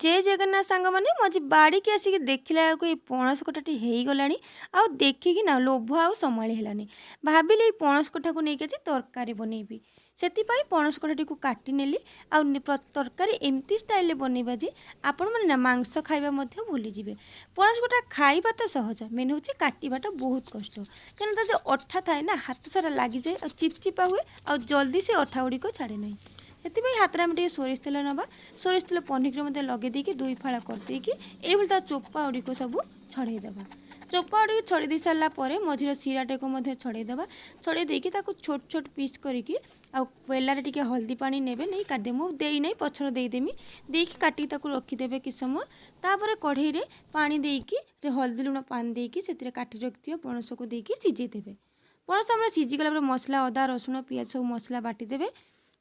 ଜୟ ଜଗନ୍ନାଥ ସାଙ୍ଗମାନେ। ମୁଁ ଆଜି ବାଡ଼ିକି ଆସିକି ଦେଖିଲା ବେଳକୁ ଏଇ ପଣସ କଠାଟି ହେଇଗଲାଣି ଆଉ ଦେଖିକି ନା ଲୋଭ ଆଉ ସମ୍ଭାଳି ହେଲାନି। ଭାବିଲି ଏଇ ପଣସ କଠାକୁ ନେଇକି ଆଜି ତରକାରୀ ବନେଇବି। ସେଥିପାଇଁ ପଣସ କଠାଟିକୁ କାଟି ନେଲି ଆଉ ତରକାରୀ ଏମିତି ଷ୍ଟାଇଲରେ ବନେଇବା ଯେ ଆପଣମାନେ ନା ମାଂସ ଖାଇବା ମଧ୍ୟ ଭୁଲିଯିବେ। ପଣସ କଠା ଖାଇବା ତ ସହଜ, ମେନ୍ ହେଉଛି କାଟିବାଟା ବହୁତ କଷ୍ଟ। କାହିଁକିନା ତା ଯେଉଁ ଅଠା ଥାଏ ନା, ହାତ ସାରା ଲାଗିଯାଏ ଆଉ ଚିପଚିପା ହୁଏ ଆଉ ଜଲ୍ଦି ସେ ଅଠା ଗୁଡ଼ିକ ଛାଡ଼େ ନାହିଁ। ସେଥିପାଇଁ ହାତରେ ଆମେ ଟିକେ ସୋରିଷ ତେଲ ନେବା। ସୋରିଷ ତେଲ ପନିକିରେ ମଧ୍ୟ ଲଗେଇ ଦେଇକି ଦୁଇ ଫାଳ କରିଦେଇକି ଏଇଭଳି ତା ଚୋପା ଗୁଡ଼ିକ ସବୁ ଛଡ଼େଇ ଦେବା। ଚୋପା ଗୁଡ଼ିକ ଛଡ଼େଇ ଦେଇ ସାରିଲା ପରେ ମଝିର ଶିରାଟାକୁ ମଧ୍ୟ ଛଡ଼େଇ ଦେବା। ଛଡ଼େଇ ଦେଇକି ତାକୁ ଛୋଟ ଛୋଟ ପିସ୍ କରିକି ଆଉ ବେଲାରେ ଟିକେ ହଳଦୀ ପାଣି ନେବେ, ନେଇ କାଟିଦେବେ। ମୁଁ ଦେଇନାହିଁ, ପଛରେ ଦେଇଦେମି। ଦେଇକି କାଟିକି ତାକୁ ରଖିଦେବେ କିଛି ସମୟ। ତାପରେ କଢ଼େଇରେ ପାଣି ଦେଇକି, ହଳଦୀ ଲୁଣ ପାଣି ଦେଇକି ସେଥିରେ କାଟି ରଖିଥିବା ପଣସକୁ ଦେଇକି ସିଝେଇ ଦେବେ। ପଣସ ଆମର ସିଝିଗଲା ପରେ ମସଲା, ଅଦା, ରସୁଣ, ପିଆଜ ସବୁ ମସଲା ବାଟିଦେବେ।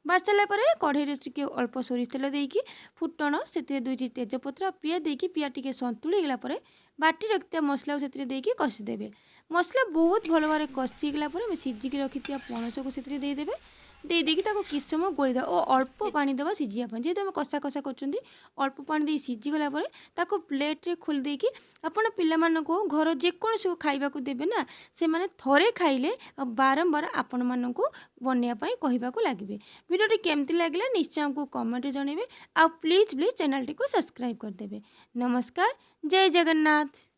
ବାଟି ସାରିଲା ପରେ କଢ଼େଇରେ ଟିକେ ଅଳ୍ପ ସୋରିଷ ତେଲ ଦେଇକି ଫୁଟଣ, ସେଥିରେ ଦୁଇଟି ତେଜପତ୍ର ଆଉ ପିଆଜ ଦେଇକି ପିଆଜ ଟିକେ ସନ୍ତୁଳି ହେଇଗଲା ପରେ ବାଟି ରଖିଥିବା ମସଲାକୁ ସେଥିରେ ଦେଇକି କଷିଦେବେ। ମସଲା ବହୁତ ଭଲ ଭାବରେ କଷି ହେଇଗଲା ପରେ ଆମେ ସିଝିକି ରଖିଥିବା ପଣସକୁ ସେଥିରେ ଦେଇଦେବେ। ଦେଇ ଦେଇକି ତାକୁ କିଛି ସମୟ ଗୋଳେଇ ଦେବା ଓ ଅଳ୍ପ ପାଣି ଦେବା ସିଝିବା ପାଇଁ। ଯେହେତୁ ଆମେ କଷା କଷା କରୁଛନ୍ତି, ଅଳ୍ପ ପାଣି ଦେଇ ସିଝିଗଲା ପରେ ତାକୁ ପ୍ଲେଟ୍ରେ ଖୋଲି ଦେଇକି ଆପଣ ପିଲାମାନଙ୍କୁ, ଘର ଯେକୌଣସି ଖାଇବାକୁ ଦେବେ ନା, ସେମାନେ ଥରେ ଖାଇଲେ ଆଉ ବାରମ୍ବାର ଆପଣମାନଙ୍କୁ ବନେଇବା ପାଇଁ କହିବାକୁ ଲାଗିବେ। ଭିଡ଼ିଓଟି କେମିତି ଲାଗିଲା ନିଶ୍ଚୟ ଆମକୁ କମେଣ୍ଟରେ ଜଣାଇବେ ଆଉ ପ୍ଲିଜ୍ ପ୍ଲିଜ୍ ଚ୍ୟାନେଲଟିକୁ ସବସ୍କ୍ରାଇବ୍ କରିଦେବେ। ନମସ୍କାର, ଜୟ ଜଗନ୍ନାଥ।